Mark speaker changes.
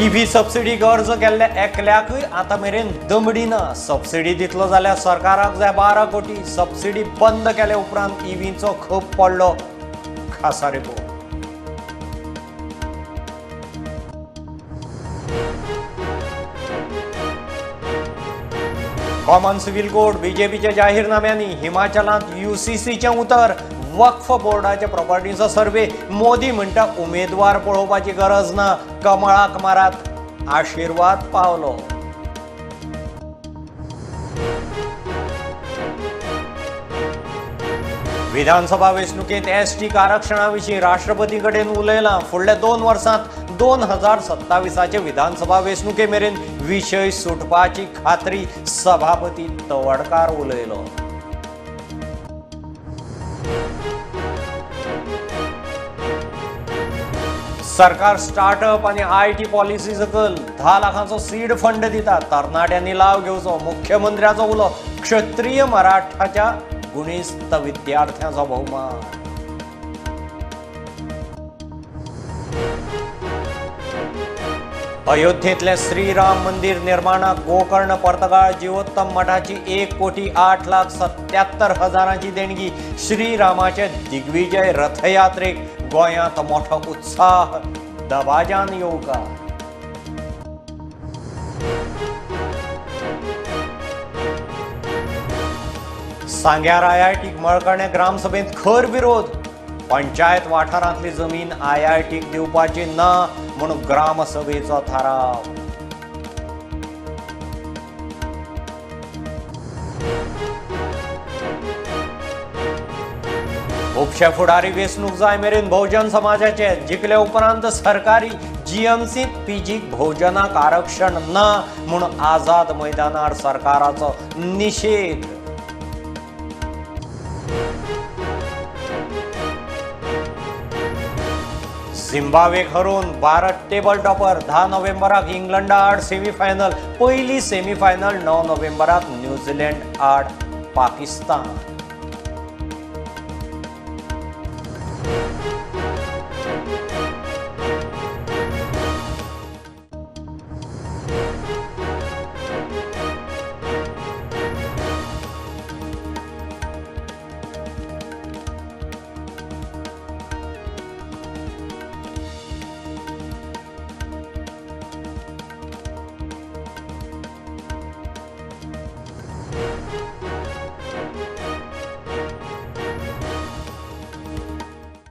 Speaker 1: EV सबसिडीक अर्ज केल्ल्या एकल्याकूय आतां मेरेन दमडी ना. सबसिडी दितलो जाल्यार सरकाराक जाय 12 कोटी. सबसिडी बंद केले उपरांत ईव्हीचो खप पडलो. खासा रिपोर्ट. कॉमन सिव्हिल कोड बीजेपीच्या जाहीरनाम्यांनी हिमाचलांत यूसीसीचें उतर. वक्फ बोर्डाच्या प्रॉपर्टीचो सर्वे. मोदी म्हणटा उमेदवार पळोवपाची गरज ना, कमळाक मारात आशिर्वाद पावलो. विधानसभा वेंचणुकेंत एसटी आरक्षणा विशीं राष्ट्रपती कडेन उलयलां. फुडल्या 2 वर्सांत 2027 विधानसभा वेंचणुके मेरेन विशय सुटपाची खात्री सभापती तवडकार उलयलो. सरकार स्टार्टअप आनी IT policy सकयल 10 लाखांचो सीड फंड दिता. तरणाट्यांनी लाव घेवचो. मुख्यमंत्र्याचो उलो. क्षत्रिय मराठाच्या गुणेस्त विद्यार्थ्यांचो भोवमान. अयोध्येंतलें श्रीराम मंदिर निर्माणाक गोकर्ण पर्तगाळ जिवोत्तम मठाची 1,08,77,000 देणगी. श्रीरामाचे दिग्विजय रथयात्रेक गोंयांत मोठो उत्साह. दबाज्यान येवकार. सांग्यार आयआयटीक मळकर्णे ग्रामसभेंत खर विरोध. पंचायत वाठारांतली जमीन आयआयटीक दिवपाची ना म्हूण ग्रामसभेचो थाराव. खुबशे फुडारी वेंचणूक जाय मेरेन भोवजन समाजाचे. जिखले उपरांत सरकारी जीएमसींत पीजीक भोवजनाक आरक्षण ना म्हूण आझाद मैदानार सरकाराचो निशेध. झिम्बाब्वेक हरोवन भारत टेबल टॉपर. 10 नोव्हेंबराक इंग्लंडा आड सेमीफायनल. पयली सेमीफायनल 9 नोव्हेंबराक न्यूझीलंड आड पाकिस्तान.